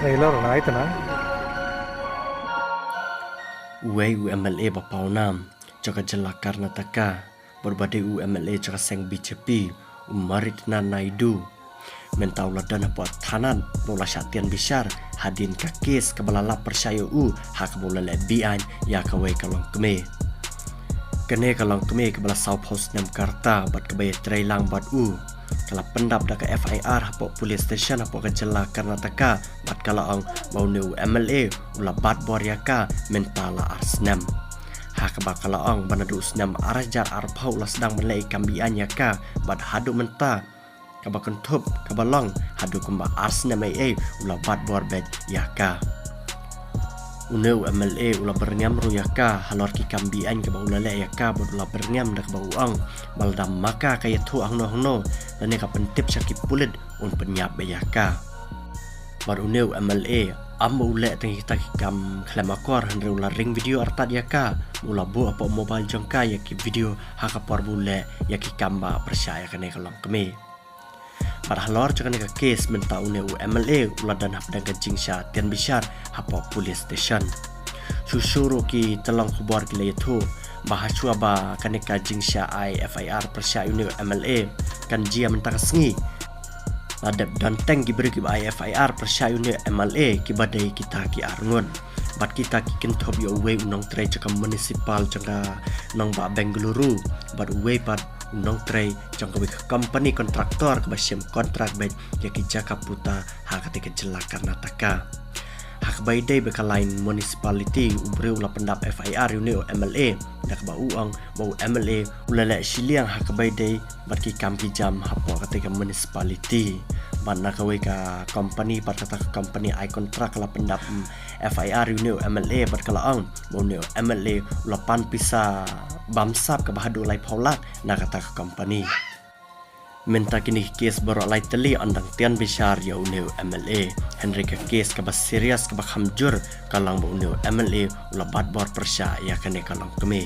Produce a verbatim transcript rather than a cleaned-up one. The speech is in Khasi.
Trailer na itna. Uwei u M L A ba pawnam jong ka jylla Karnataka bad ba dei u M L A jong ka seng B J P, u Maritna Naidu, mynta u la don hapoh thanat bad u la shah tian bishar hadien ka kes kaba la lap pyrshah ïa u ha kaba u la leh beaiñ ïa kawei ka longkmie. Kane ka longkmie kaba la sawphew snem ka rta bad kaba ïatrei lang bad u, ka la pyndap da ka F I R hapoh police station hapoh ka jylla Karnataka bad ka la ong ba une u M L A u la bat bor ïa ka mynta la ar snem. Ha kaba ka la ong ba naduh u snem ar hajar arphew u la sdang ban leh ïa ki kam beaiñ ïa ka bad haduh mynta kaba kynthup kaba long haduh kumba ar snem ei ei u la bat bor beit ïa ka. Une u M L A u la byrngem ruh ïa ka halor ki kam beaiñ kaba u la leh ïa ka bad u la byrngem da kaba u ong ba lada ma ka ka ïathuh hangno hangno lane ka pyntip sha ki pulit un pynïap beit ïa ka. Bad une u M L A ym ba u leh tang kita ki kam khlem akor hynrei u la ring video artat ïa ka, u la buh hapoh mobile jong ka ïa ki video ha ka por ba u leh ïa ki kam ba pyrshah ïa kane ka longkmie. Bad halor jong kane ka kes mynta une u M L A u la don hapdeng ka jingshah tian bishar hapoh police station. Shuh shuh ruh ki tyllong khubor ki la ïathuh ba hashwa ba kane ka jingshah ai F I R pyrshah ïa une u M L A kan jia mynta ka sngi, la dep don teng ki briew kiba ai F I R pyrshah ïa une u M L A kiba dei kita ki arngut. Bad kita ki kynthup ïa uwei u nongtrei jong ka municipal jong ka nongbah Bengaluru bad uwei pat u nongtrei jong kawei ka company contractor kaba shim contract beit ïa ki jaka puta ha katei ka jylla Karnataka. Ha kaba ïadei bad ka line municipality, u briew u la pyndap F I R ïa une u M L A da kaba u ong ba u M L A u la leh shiliang ha kaba ïadei bad ki kam ki jam hapoh katei ka municipality. Bad na kawei ka company, bad kata ka company ai contract ka la pyndap, mm, F I R ïa une u M L A bad ka la ong ba une u M L A u la pan pisa bamsap kaba haduh laiphew lak na kata ka company. Mynta kine ki kes baroh lai tylli yn dang tian bishar ïa une u M L A. Hynrei ka kes kaba serious kaba kham jur ka long ba une u M L A u la bat bor pyrshah ïa kane ka longkmie.